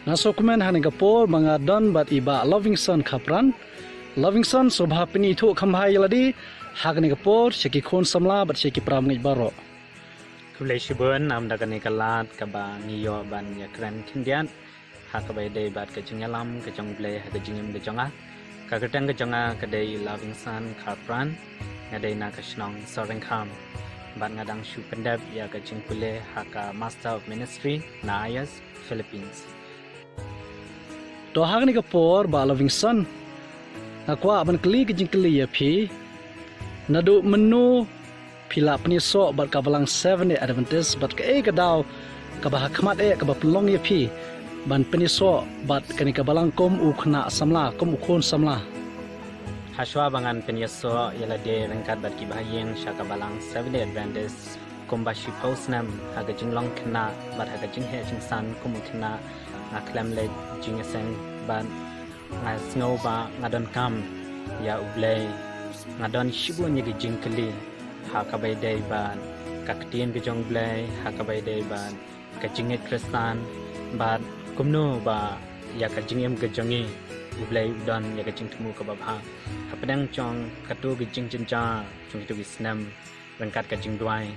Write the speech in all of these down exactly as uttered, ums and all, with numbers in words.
Nga sngewkmen ha kane ka por ba nga don bad i Bah Lovingson Khapran. Lovingson, sngewbha pynithuh kham bha ïa lade ha kane ka por sha ki khun samla bad sha ki para bangeit baroh. Khublei shibun namar da kane ka lad kaba ngi ïoh ban ïakren khyndiat ha kaba ïadei bad ka jingïalam ka jong U Blei ha ka jingim ka jong nga. Ka kyrteng ka jong nga ka dei Lovingson Khapran, nga dei na ka shnong Sohryngkham bad nga dang shu pyndep ïa ka jingpule ha ka Master of Ministry na I S Philippines. To ha kane ka por Bah Lovingson, nga kwah ban kylli ka jingkylli ïa phi, naduh mynno phi la pynïasoh bad ka balang Seventh Day Adventist, bad kaei ka daw kaba ha khmat eh kaba pynlong ïa phi ban pynïasoh bad kane ka balang kum u khynnah samla, kum u khun samla? Hashwa ba ngan pynïasoh ïa lade ryngkat bad ki bahaïing sha ka balang Seventh Day Adventist kumba shiphew snem, ha ka jinglong khynnah bad ha ka jingheh jingsan kum u khynnah, nga khlem leh jingïaseng bad nga sngew ba nga donkam ïa U Blei. Nga don shibun ïa ki jingkylli ha kaba ïadei bad ka ktien ka jong U Blei, ha kaba ïadei bad ka jingngeit Khristan, bad kumno ba ïa ka jingim ka jong ngi U Blei u don ïa ka jingthmu kaba bha. Hapdeng jong kato ka jingjynjar jong kito ki snem ryngkat ka jingduwai,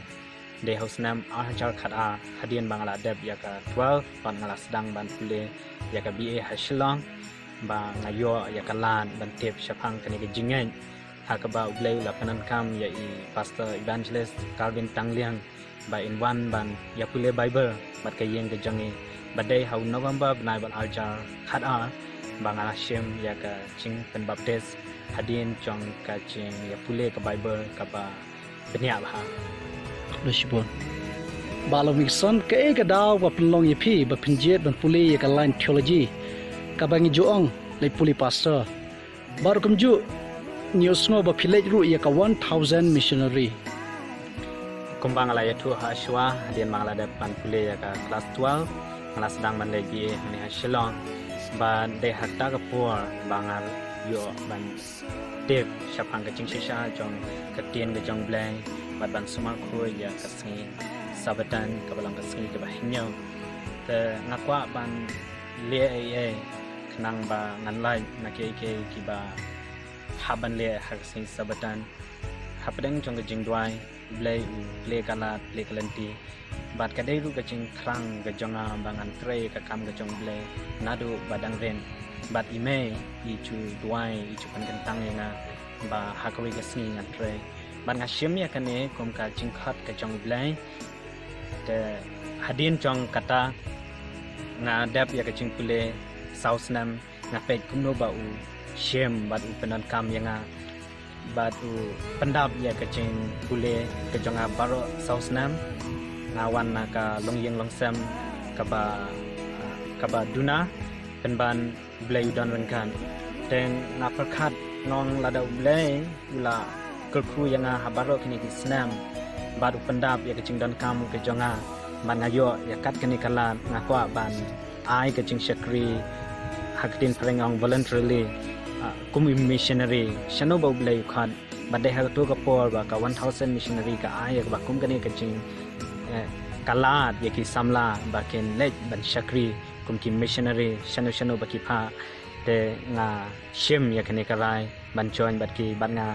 dei ha u snem ar hajar khatar, hadien ba nga la dep ïa ka twelve bad nga la sdang ban pule ïa ka B A ha Shillong, ba nga ïoh ïa ka lad ban tip shaphang kane ka jingngeit, ha kaba U Blei u la pyndonkam ïa i Pastor Evangelist Calvin Tangliang ba in wan ban ïa pule Bible bad ka ïing ka jong ngi. Bad dei ha u November bnai bad ar hajar khatar ba nga la shim ïa ka jingpynbaptis hadien jong ka jingïa pule ka Bible kaba bniah bha. Khublei shibun. Bah Lovingson, kaei ka daw ba pynlong ïa phi ba phin jied ban pule ïa ka line theology, kaba ngi ju ong leit pule pastor? Bad kumjuh ngi ïohsngew ba phi leit ruh ïa ka one thousand missionary. Kumba nga la ïathuh hashwa, hadien ba nga la dep ban pule ïa ka class twelve, nga la sdang ban leit B A hangne ha Shillong. Bad dei ha kata ka por ba nga ïoh ban tip shaphang ka jingshisha jong ka ktien ka jong U Blei bad ban sumar khuid ïa ka sngi Sabbaton kaba long ka sngi kaba hynñiew. Te nga kwah ban leh ei ei khnang ba ngan lait na kiei kiei kiba hap ban leh ha ka sngi Sabbaton. Hapdeng jong ka jingduwai, U Blei u plie ka lad, plie ka lynti. Bad ka dei ruh ka jingthrang ka jong nga ba ngan trei ka kam ka jong U Blei naduh ba dang rit. Bad i mei i ju duwai, i ju pynkyntang ïa nga ba ha kawei ka sngi ngan trei. Bad nga shim ïa kane kum ka jingkhot ka jong U Blei. Te hadien jong kata nga dep ïa ka jingpule saw snem, nga peit kumno ba u shim bad u pyndonkam ïa nga bad u pyndap ïa ka jingpule ka jong nga baroh saw snem. Nga wan na ka longïing longsem kaba, ah, kaba duna, pynban U Blei u don ryngkat. Te nga pyrkhat, nga ong lada U Blei u la kyrkhu ïa nga ha baroh kine ki snem bad u pyndap ïa ka jingdonkam ka jong nga, bad nga ïoh ïa kat kane ka lad, nga kwah ban ai ka jingshakri, ha ka ktien phareng ong voluntarily, ah, kum u missionary shano ba U Blei u khot. Bad dei ha kato ka por ba ka one thousand missionary ka ai ïa kaba kum kane ka jing, eh, ka lad ïa ki samla ba kin leit ban shakri kum ki missionary shano shano ba ki phah. Te nga shim ïa kane ka rai ban join bad ki, bad nga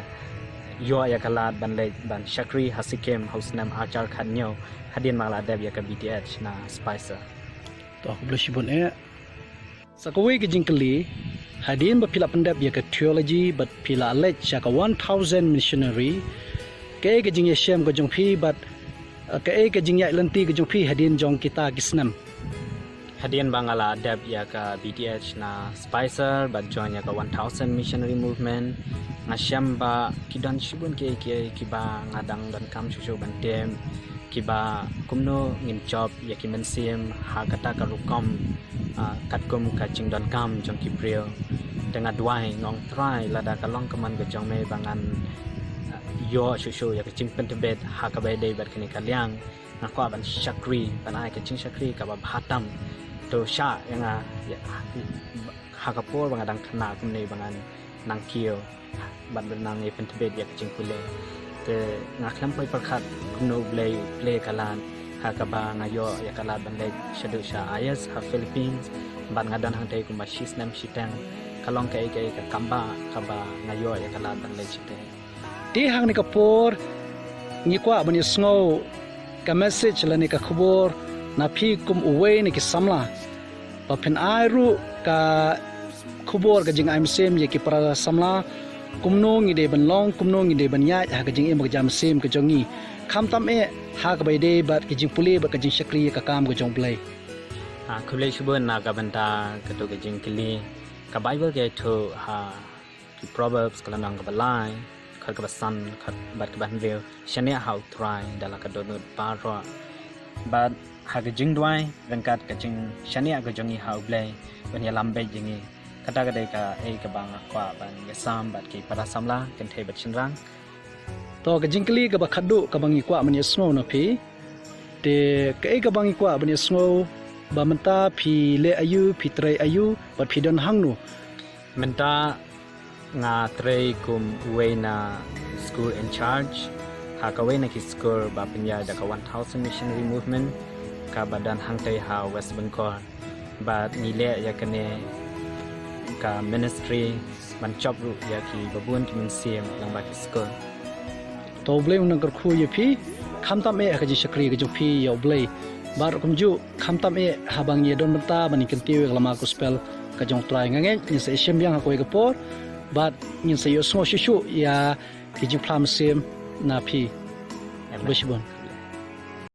ïoh ïa ka lad ban leit ban shakri ha Sikkim ha u snem ar hajar khathynñiew, hadien ba nga la dep ïa ka B Th na Spicer. To, khublei shibun eh. Sa kawei ka jingkylli, hadien ba phi la pyndep ïa ka theology bad phi la leit sha ka one thousand missionary, kaei ka jingïashem ka jong phi bad, eh, kaei ka jingïaid lynti ka jong phi hadien jong kita ki snem? Hadien ba nga la dep ïa ka B Th na Spicer bad join ïa ka one thousand missionary movement, nga shem ba ki don shibun kiei kiei kiba nga dang donkam shuh shuh ban tip, kiba kumno ngin jop ïa ki mynsiem ha kata ka rukom, ah, katkum ka jingdonkam jong ki briew. Te nga duwai, nga ong Trai, lada ka long ka mon ka jong me ba ngan, ah, ïoh shuh shuh ïa ka jingpyntbit ha kaba ïadei bad kane ka liang, nga kwah ban shakri, ban ai ka jingshakri kaba bha tam. To shah ïa nga, ïa, ha ka por ba nga dang khynnah kumne ba ngan nang kiew bad ba nang ïa pyntbit ïa ka jingpule. Te nga khlem poi pyrkhat kumno U Blei u plie ka lad. Ha kaba nga ïoh ïa ka lad ban leit shaduh sha I S ha Philippines, bad nga don hangtei kumba shi snem shiteng. Ka long kaei kaei ka kambah kaba nga ïoh ïa ka lad ban leit shatei. Te hangne ka por ngi kwah ban ïa sngew ka message lane ka khubor na phi kum uwei na ki samla, ba phin ai ruh ka khubor ka jingai mynsiem ïa ki para samla, kumno ngi dei ban long, kumno ngi dei ban ïaid ha ka jingim ka jam mynsiem ka jong ngi, khamtam eh ha kaba ïadei bad ka jingpule bad ka jingshakri ïa ka kam ka jong U Blei. Ha, khublei shibun na ka bynta kato ka jingkylli. Ka Baibl ka ïathuh ha ki Proverbs ka lynnong kaba lai, khat kaba san, khat bad kaba hynriew, shaniah ha U Trai da la ka dohnud baroh. Bad ha ka jingduwai ryngkat ka jingshaniah ka jong ngi ha U Blei ban ïalam beit ïa ngi. Kata ka dei kaei kaba nga kwah ban ïasam bad ki para samla kynthei bad shynrang. To ka jingkylli kaba khatduh kaba ngi kwah ban ïa sngew na phi. Te kaei kaba ngi kwah ban ïa sngew, ba mynta phi leh aïu, phi trei aïu, bad phi don hangno? Mynta nga trei kum uwei na school in charge ha kawei na ki skul ba pynïaid da ka One Thousand Missionary Movement kaba don hangtei ha West Bengal. Bad ngi leh ïa kane ka ministry ban jop ruh ïa ki babun ki mynsiem lyngba ki skul. To U Blei un nang kyrkhu ïa phi, khamtam eh ha ka jingshakri ka jong phi ïa U Blei. Bad kumjuh khamtam eh haba ngi ïa don bynta ban ïa kyntiew ïa ka lama gospel ka jong U Trai. Nga ngeit ngin sa ïa shim biang ha kawei ka por bad ngin sa ïa sngew shuh shuh ïa ki jingphla mynsiem na phi. Amen. Khublei shibun.